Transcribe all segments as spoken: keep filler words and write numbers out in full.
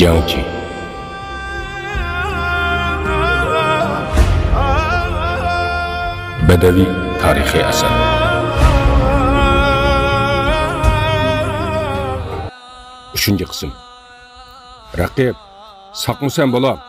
جەڭچى. بەدەۋىي تارىخىي ئەسەر. ئۈچىنچى قىسىم. رەقىب، ساقمۇسەن بالام؟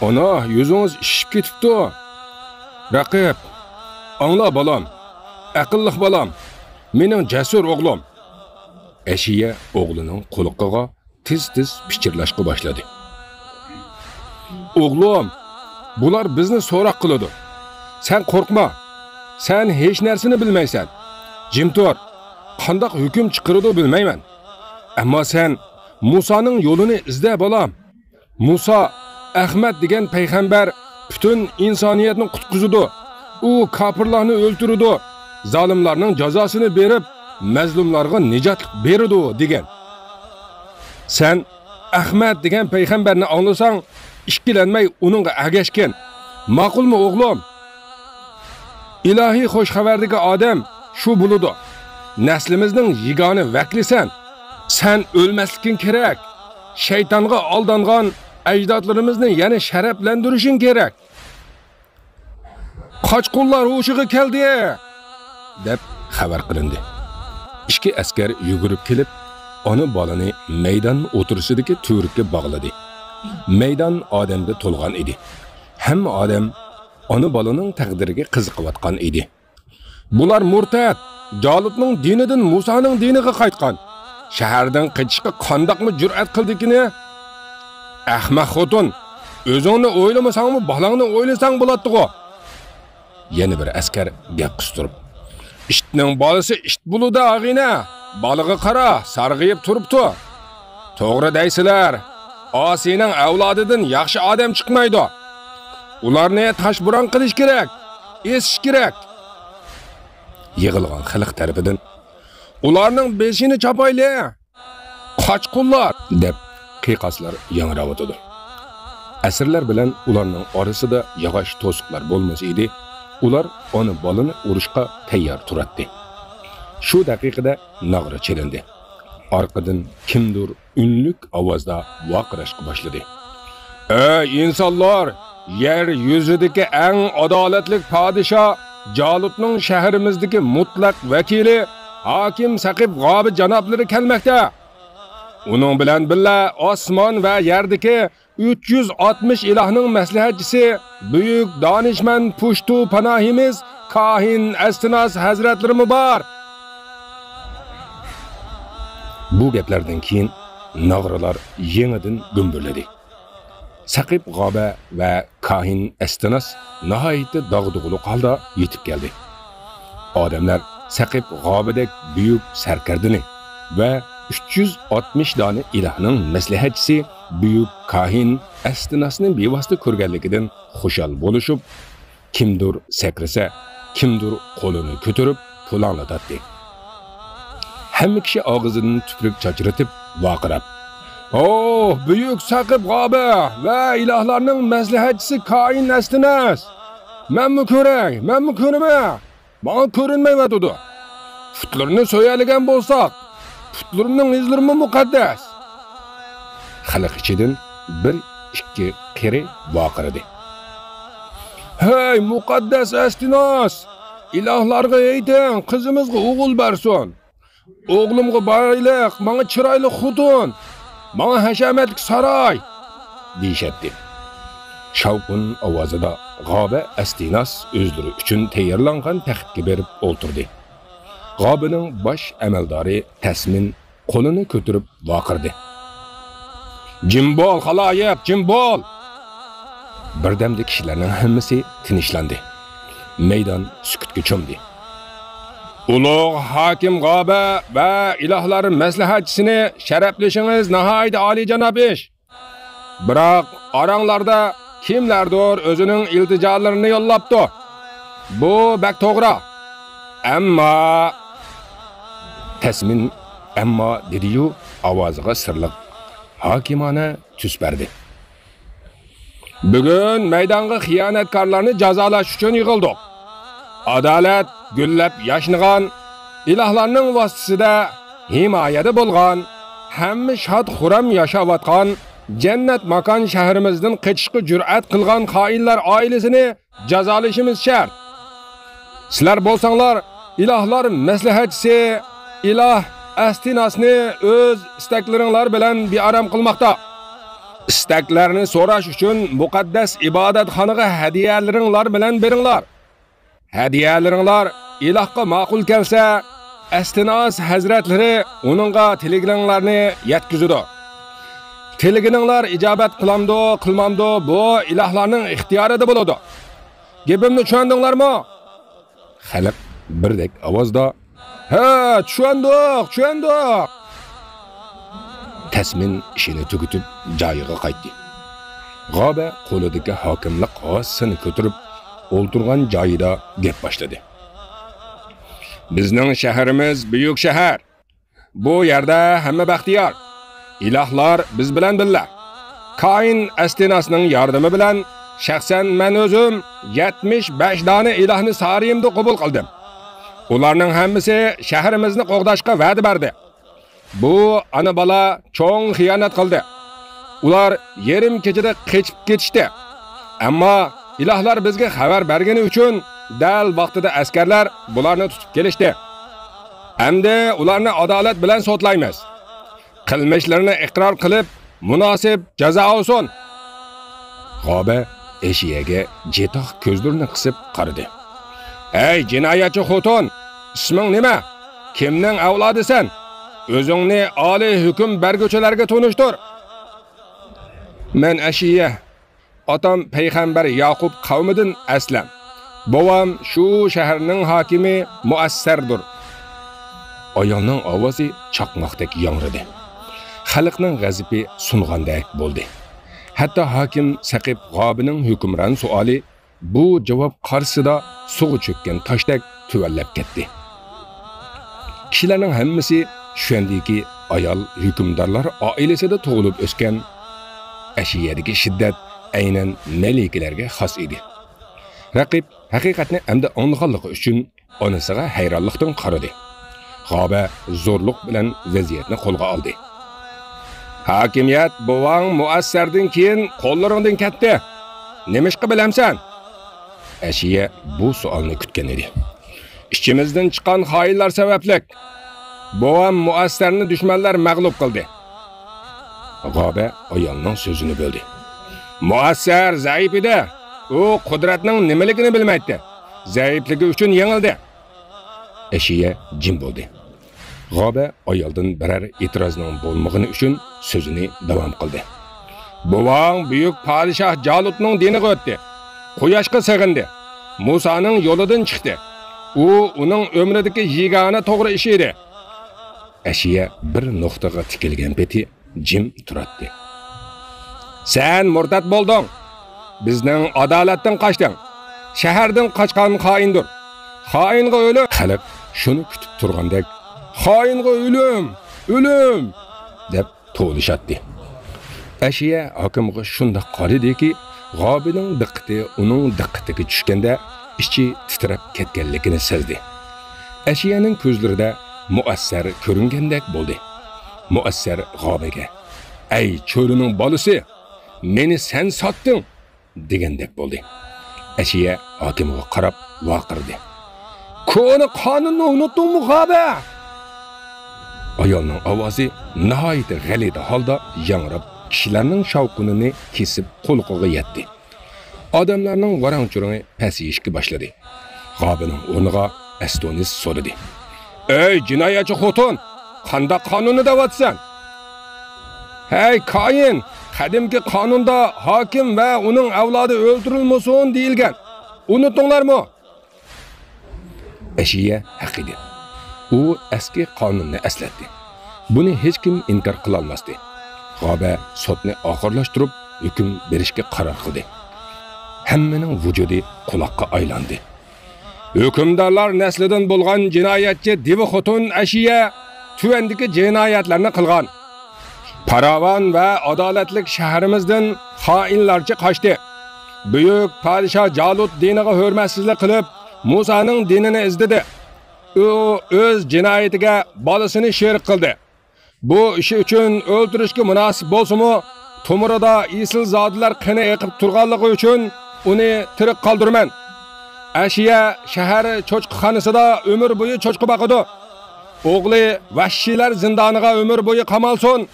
ئانا، يۈزىڭىز ئىششىپ كېتىپتۇ. رەقىب، ئاڭلا بالام، ئەقىللىق بالام، مېنىڭ جەسۇر ئوغلۇم. ئەشىيە ئوغلىنىڭ قۇلىقىغا تېز-تېز پىچىرلاشقا باشلىدى. ئوغلۇم، بۇلار بىزنى سوراق قىلىدۇ. سەن قورقما. سەن ھېچ نەرسىنى بىلمەيسەن. جىم تۇر. قانداق ھۆكۈم چىقىرىدۇ بىلمەيمەن. ئەمما سەن مۇسانىڭ يولىنى ئىزدە، بالام. مۇسا، ئەخمەت دېگەن پەيغەمبەر پۈتۈن ئىنسانىيەتنى قۇتقۇزىدۇ. ئۇ كاپىرلارنى ئۆلتۈرىدۇ، زالىملارنىڭ جازاسىنى بېرىپ، مەزلۇملارغا نىجاتلىق بېرىدۇ، دېگەن. سەن ئەخمەت دېگەن پەيغەمبەرنى ئاڭلىساڭ، ئىككىلەنمەي ئۇنىڭغا ئەگەشكىن. ماقۇلمۇ، ئوغلۇم؟ ئىلاھىي خوش خەۋەردىكى ئادەم شۇ بولىدۇ. نەسلىمىزنىڭ يېگانە ۋەكلىسەن. سەن ئۆلمەسلىكىڭ كېرەك. شەيتانغا ئالدانغان ئەجدادلىرىمىزنى يەنە شەرەپلەندۈرۈشۈڭ كېرەك. قاچقۇنلار ھوشىغا كەلدى! دەپ خەۋەر قىلىندى. ئىككى ئەسكەر يۈگۈرۈپ كېلىپ، ئانا بالىنى مەيدان ئوتتۇرىسىدىكى تۈۋرۈككە باغلىدى. مەيدان ئادەمگە تولغان ئىدى. ھەممە ئادەم ئانا بالىنىڭ تەقدىرىگە قىزىقىۋاتقان ئىدى. بۇلار مۇرتەت، جالۇتنىڭ دىنىدىن مۇسانىڭ دىنىغا قايتقان. شەھەردىن قېچىشقا قانداقمۇ جۈرئەت قىلدىكىنى؟ ئەخمەق خوتۇن، ئۆزۈڭنى ئويلىمىساڭمۇ، بالاڭنى ئويلىساڭ بولاتتىغۇ. يەنە بىر ئەسكەر گەپ قىستۇرۇپ، ئىتنىڭ بالىسى ئىت بولىدۇ، ئاغىنە. بالىغا قارا، سارغىيىپ تۇرۇپتۇ. توغرا دەيسىلەر، ئاسىينىڭ ئەۋلادىدىن ياخشى ئادەم چىقمايدۇ. ئۇلارنى تاشبۇران قىلىش كېرەك، ئېسىش كېرەك. يىغىلغان خەلق تەرىپىدىن، ئۇلارنىڭ بېشىنى چاپايلى، قاچقۇنلار! دەپ قىيقاسلار ياڭراۋاتىدۇ. ئەسىرلەر بىلەن ئۇلارنىڭ ئارىسىدا ياغاچ توسۇقلار بولمىسا ئىدى، ئۇلار ئانا بالىنى ئۇرۇشقا تەييار تۇراتتى. شۇ دەقىقىدە ناغرا چېلىندى. ئارقىدىن كىمدۇر ئۈنلۈك ئاۋازدا ۋارقىراشقا باشلىدى. ئەي ئىنسانلار! يەر يۈزىدىكى ئەڭ ئادالەتلىك پادىشاھ جالۇتنىڭ شەھىرىمىزدىكى مۇتلەق ۋەكىلى ھاكىم سەقىپ غابى جانابلىرى كەلمەكتە. ئۇنىڭ بىلەن بىللە ئاسمان ۋە يەردىكى ئۈچ يۈز ئاتمىش ئىلاھنىڭ مەسلىھەتچىسى، بۈيۈك دانىشمەن پۇشتۇ پاناھىمىز كاھىن ئەستىناس ھەزرەتلىرىمۇ بار. بۇ گەپلەردىن كېيىن ناغرىلار يېڭىدىن گۈمبۈرلىدى. سەقىپ غابە ۋە كاھىن ئەستىناس ناھايىتى داغدۇغىلىق ھالدا يېتىپ كەلدى. ئادەملەر سەقىپ غابىدەك بۈيۈك سەركەردىنى ۋە ئۈچ يۈز ئاتمىش دانە ئىلاھنىڭ مەسلىھەتچىسى بۈيۈك كاھىن ئەستىناسنى بىۋاسىتە كۆرگەنلىكىدىن خۇشال بولۇشۇپ، كىمدۇر سەكرىسە، كىمدۇر قولىنى كۆتۈرۈپ پۇلاڭلىتاتتى. ھەممە كىشى ئاغزىدىن تۈپرۈك چاچرىتىپ ۋارقىراپ، «ئوھ، بۈيۈك سەقىپ غابە ۋە ئىلاھلارنىڭ مەسلىھەتچىسى كاھىن ئەستىناس! مەنمۇ كۆرەي، مەنمۇ كۆرىمەن! ماڭا كۆرۈنمەيۋاتىدۇ! پۇتلىرىنى سۆيەلىگەن بولساق، پۇتلىرىنىڭ ئىزلىرىمۇ مۇقەددەس!» خەلق ئىچىدىن بىر ئىككى قېرى ۋارقىرىدى. «ھەي، مۇقەددەس ئەستىناس! ئىلاھلارغا ئېيتىڭ، قىزىمىزغا ئوغۇل بەرسۇن! ئوغلۇمغا بايلىق، ماڭا چىرايلىق خوتۇن، ماڭا ھەشەمەتلىك ساراي!» دېيىشەتتى. شاۋقۇن ئاۋازىدا غابە ئەستىناس ئۆزلىرى ئۈچۈن تەييارلانغان تەختكە بېرىپ ئولتۇردى. غابىنىڭ باش ئەمەلدارى تەسمىن قولىنى كۆتۈرۈپ ۋارقىرىدى. «جىم بول، خالايىق، جىم بول!» بىردەمدە كىشىلەرنىڭ ھەممىسى تىنچلاندى. مەيدان سۈكۈتكە چۆمدى. «ئۇلۇغ ھاكىم غابە ۋە ئىلاھلار مەسلىھەتچىسىنى شەرەپلىشىڭىز ناھايىتى ئالىيجاناب ئىش. بىراق ئاراڭلاردا كىملەردۇر ئۆزىنىڭ ئىلتىجالىرىنى يوللاپتۇ. بۇ بەك توغرا. ئەمما...» تەسمىن «ئەمما» دېدىيۇ، ئاۋازىغا سىرلىق ھاكىمانە تۈس بەردى. «بۈگۈن مەيدانغا خىيانەتكارلارنى جازالاش ئۈچۈن يىغىلدۇق. ئادالەت گۈللەپ ياشنىغان، ئىلاھلارنىڭ ۋاسىتىسىدە ھىمايەدە بولغان، ھەممە شاد-خۇرام ياشاۋاتقان جەننەت ماكان شەھىرىمىزدىن قېچىشقا جۈرئەت قىلغان خائىنلار ئائىلىسىنى جازالىشىمىز شەرت. سىلەر بولساڭلار ئىلاھلار مەسلىھەتچىسى ئىلاھ ئەستىناسنى ئۆز ئىستەكلىرىڭلار بىلەن بىئارام قىلماقتا. ئىستەكلەرنى سوراش ئۈچۈن مۇقەددەس ئىبادەتخانىغا ھەدىيەلىرىڭلار بىلەن بېرىڭلار. ھەدىيەلىرىڭلار ئىلاھقا ماقۇل كەلسە، ئەستىناس ھەزرەتلىرى ئۇنىڭغا تىلىكىڭلارنى يەتكۈزىدۇ. تىلىگىنىڭلار ئىجابەت قىلامدۇ، قىلمامدۇ، بۇ ئىلاھلارنىڭ ئىختىيارىدا بولىدۇ. گېپىمنى چۈشەندىڭلارمۇ؟ خەلق بىردەك ئاۋازدا، ھە، چۈشەندۇق، چۈشەندۇق! تەسمىن ئىشىنى تۈگىتىپ، جايىغا قايتتى. غابە قولىدىكى ھاكىملىق ھاسىسىنى كۆتۈرۈپ، ئولتۇرغان جايىدا گەپ باشلىدى. بىزنىڭ شەھىرىمىز بۈيۈك شەھەر. بۇ يەردە ھەممە بەختىيار. ئىلاھلار بىز بىلەن بىللە. كائىن ئەستىناسنىڭ ياردىمى بىلەن شەخسەن مەن ئۆزۈم يەتمىش بەش دانە ئىلاھنى سارىيىمدا قوبۇل قىلدىم. ئۇلارنىڭ ھەممىسى شەھىرىمىزنى قوغداشقا ۋەدە بەردى. بۇ ئانا-بالا چوڭ خىيانەت قىلدى. ئۇلار يېرىم كېچىدە قېچىپ كېتىشتى. ئەمما ئىلاھلار بىزگە خەۋەر بەرگىنى ئۈچۈن دەل ۋاقتىدا ئەسكەرلەر بۇلارنى تۇتۇپ كېلىشتى. ئەمدى ئۇلارنى ئادالەت بىلەن سوتلايمىز. قىلمىشلىرىنى ئىقرار قىلىپ، مۇناسىپ جازا ئالسۇن. غابە ئەشىيەگە جېتاق كۆزلىرىنى قىسىپ قارىدى. ھەي، جىنايەتچى خوتۇن! ئىسمىڭ نېمە؟ كىمنىڭ ئەۋلادىسەن؟ ئۆزۈڭنى ئالىي ھۆكۈم بەرگۈچىلەرگە تونۇشتۇر. مەن ئەشىيە. ئاتام پەيغەمبەر ياقۇپ قەۋمىدىن ئەسلەم. بوۋام شۇ شەھەرنىڭ ھاكىمى مۇئەسسەردۇر. ئايالنىڭ ئاۋازى چاقماقتەك ياڭرىدى. خەلقنىڭ غەزىپى سۇنغاندەك بولدى. ھەتتا ھاكىم سەقىپ غابىنىڭ ھۆكۈمران سوئالى بۇ جاۋاب قارشىسىدا سۇغا چۆككەن تاشتەك تۆۋەنلەپ كەتتى. كىشىلەرنىڭ ھەممىسى چۈشەندىكى، ئايال ھۆكۈمدارلار ئائىلىسىدە تۇغۇلۇپ ئۆسكەن. ئەشىيەدىكى شىددەت ئەينەن مەلىكىلەرگە خاس ئىدى. رەقىب ھەقىقەتنى ئەمدى ئاڭلىغانلىقى ئۈچۈن ئانىسىغا ھەيرانلىقتىن قارىدى. غابە زورلۇق بىلەن ۋەزىيەتنى قولغا ئالدى. ھاكىمىيەت بوۋاڭ مۇئەسسەردىن كېيىن قوللىرىڭدىن كەتتى. نېمىشقا بىلەمسەن؟ ئەشىيە بۇ سوئالنى كۈتكەن ئىدى. ئىچىمىزدىن چىققان خائىنلار سەۋەبلىك. بوۋام مۇئەسسەرنى دۈشمەنلەر مەغلۇپ قىلدى. غابە ئايالنىڭ سۆزىنى بۆلدى. مۇئەسسەر زەئىپ ئىدى. ئۇ قۇدرەتنىڭ نېمىلىكىنى بىلمەيتتى. زەئىپلىكى ئۈچۈن يېڭىلدى. ئەشىيە جىم بولدى. غابە ئايالدىن بىرەر ئېتىرازنىڭ بولمىغىنى ئۈچۈن سۆزىنى داۋام قىلدى. بوۋاڭ بۈيۈك پادىشاھ جالۇتنىڭ دىنىغا ئۆتتى. قۇياشقا سېغىندى. مۇسانىڭ يولىدىن چىقتى. ئۇ ئۇنىڭ ئۆمرىدىكى يېگانە توغرا ئىش ئىدى. ئەشىيە بىر نۇقتىغا تىكىلگەن پېتى جىم تۇراتتى. سەن مۇرتەت بولدۇڭ. بىزنىڭ ئادالەتتىن قاچتىڭ. شەھەردىن قاچقان خائىندۇر. خائىنغا ئۆلۈم! خەلق شۇنى كۈتۈپ تۇرغاندەك، خائىنغا ئۆلۈم! ئۆلۈم! دەپ توۋلىشاتتى. ئەشىيە ھاكىمغا شۇنداق قارىدىكى، غابىنىڭ دىققىتى ئۇنىڭ دىققىتىگە چۈشكەندە، ئىچى تىترەپ كەتكەنلىكىنى سەزدى. ئەشىيەنىڭ كۆزلىرىدە مۇئەسسەر كۆرۈنگەندەك بولدى. مۇئەسسەر غابىگە، ئەي چۆرىنىڭ بالىسى، مېنى سەن ساتتىڭ! دېگەندەك بولدى. ئەشىيە ھاكىمغا قاراپ ۋارقىرىدى. كونا قانۇننى ئۇنۇتتۇڭمۇ، غابە؟ ئايالنىڭ ئاۋازى ناھايىتى غەلىتە ھالدا ياڭراپ، كىشىلەرنىڭ شاۋقۇنىنى كېسىپ قۇلىقىغا يەتتى. ئادەملەرنىڭ ۋاراڭ-چۇرۇڭى پەسىيىشكە باشلىدى. غابىنىڭ ئورنىغا ئەستونىس سورىدى. ئەي جىنايەتچى خوتۇن، قانداق قانۇننى دەۋاتىسەن؟ ھەي كائىن، قەدىمكى قانۇندا ھاكىم ۋە ئۇنىڭ ئەۋلادى ئۆلتۈرۈلمىسۇن دېيىلگەن. ئۇنتتۇڭلارمۇ؟ ئەشىيە ھەق ئىدى. ئۇ ئەسكى قانۇننى ئەسلەتتى. بۇنى ھېچكىم ئىنكار قىلالماستى. غابە سوتنى ئاخىرلاشتۇرۇپ، ھۆكۈم بېرىشكە قارار قىلدى. ھەممىنىڭ ۋۇجۇدى قۇلاققا ئايلاندى. ھۆكۈمدارلار نەسلىدىن بولغان جىنايەتچى دىۋا خوتۇن ئەشىيە تۆۋەندىكى جىنايەتلەرنى قىلغان. پاراۋان ۋە ئادالەتلىك شەھىرىمىزدىن خائىنلارچە قاچتى. بۈيۈك پادىشاھ جالۇت دىنىغا ھۆرمەتسىزلىك قىلىپ، مۇسانىڭ دىنىنى ئىزدىدى. ئۇ ئۆز جىنايىتىگە بالىسىنى شېرىك قىلدى. بۇ ئىشى ئۈچۈن ئۆلتۈرۈشكە مۇناسىپ بولسىمۇ، تومۇرىدا ئېسىل زادىلەر قېنى ئېقىپ تۇرغانلىقى ئۈچۈن ئۇنى تىرىك قالدۇرىمەن. ئەشىيە شەھەر چوچقىخانىسىدا ئۆمۈر بويى چوچقا باقىدۇ. ئوغلى ۋەھشىيلەر زىندانىغا ئۆمۈر بويى قامالسۇن.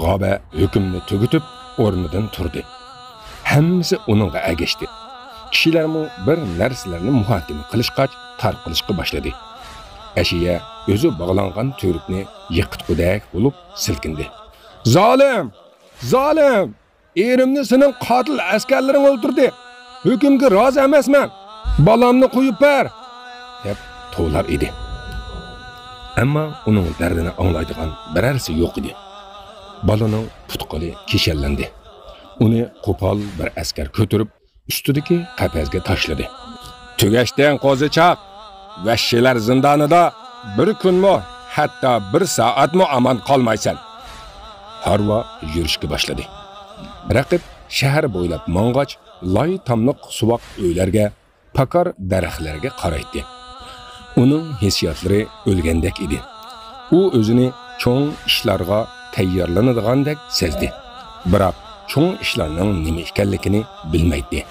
غابە ھۆكۈمنى تۈگىتىپ، ئورنىدىن تۇردى. ھەممىسى ئۇنىڭغا ئەگەشتى. كىشىلەرمۇ بىر نەرسىلەرنى مۇھاكىمە قىلىشقاچ، تارقىلىشقا باشلىدى. ئەشىيە ئۆزى باغلانغان تۈۋرۈكنى يىقىتقۇدەك بولۇپ سىلكىندى. زالىم! زالىم! ئېرىمنى سېنىڭ قاتىل ئەسكەرلىرىڭ ئۆلتۈردى. ھۆكۈمگە رازى ئەمەسمەن. بالامنى قويۇپ بەر! دەپ توۋلار ئىدى. ئەمما ئۇنىڭ دەردىنى ئاڭلايدىغان بىرەرسى يوق ئىدى. بالىنىڭ پۇت-قولى كېسەللەندى. ئۇنى قوپال بىر ئەسكەر كۆتۈرۈپ، ئۈستىدىكى قەپەسكە تاشلىدى. تۈگەشتىڭ، قوزىچاق! ۋەھشىيلەر زىندانىدا بىر كۈنمۇ، ھەتتا بىر سائەتمۇ ئامان قالمايسەن! ھارۋا يۈرۈشكە باشلىدى. رەقىب شەھەر بويلاپ ماڭغاچ، لاي تاملىق سۇۋاق ئۆيلەرگە، پاكار دەرەخلەرگە قارايتتى. ئۇنىڭ ھېسسىياتلىرى ئۆلگەندەك ئىدى. ئۇ ئۆزىنى چوڭ ئىشلارغا تەييارلىنىدىغاندەك سەزدى. بىراق، چوڭ ئىشلارنىڭ نېمە ئىكەنلىكىنى بىلمەيتتى.